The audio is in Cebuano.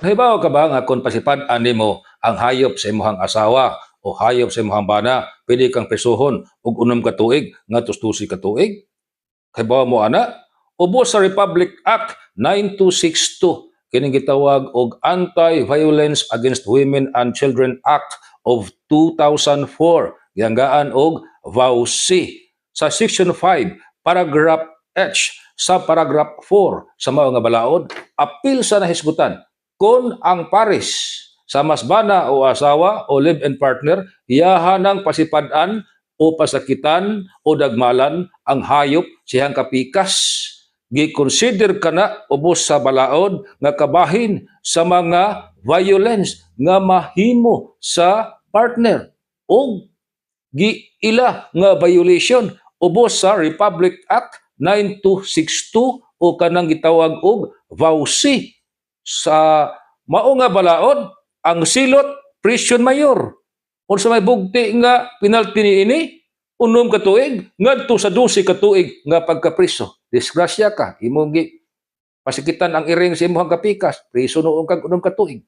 Nahibaw ka ba nga kung pasipad-an nimo ang hayop sa imong asawa o hayop sa imong bana, pwede kang presohon og 6 ka tuig ngadto sa 12 ka tuig? Kahibaw mo ana? Ubos sa Republic Act 9262, kining gitawag og Anti-Violence Against Women and Children Act of 2004, gihanggaan og VAWC. Sa Section 5, paragraph H, sa paragraph 4 sa mao nga balaod, apil sa nahisgutan kung ang pares sa masbana o asawa o live-in partner iyaha ng pasipad-an o pasakitan o dagmalan ang hayop siyang kapikas, gi-consider kana ubos sa balaod nga kabahin sa mga violence nga mahimo sa partner o giila nga violation ubos sa Republic Act 9262 o kanang gitawag og VAWC. Sa mao nga balaod, ang silot prision mayor. Unsa may bugti nga penalty niini? 6 ka tuig ngadto sa 12 ka tuig nga pagkapriso. Disgrasya ka, imong gi pasikitan ang iring sa imong kapikas, priso noon kag 6 ka tuig.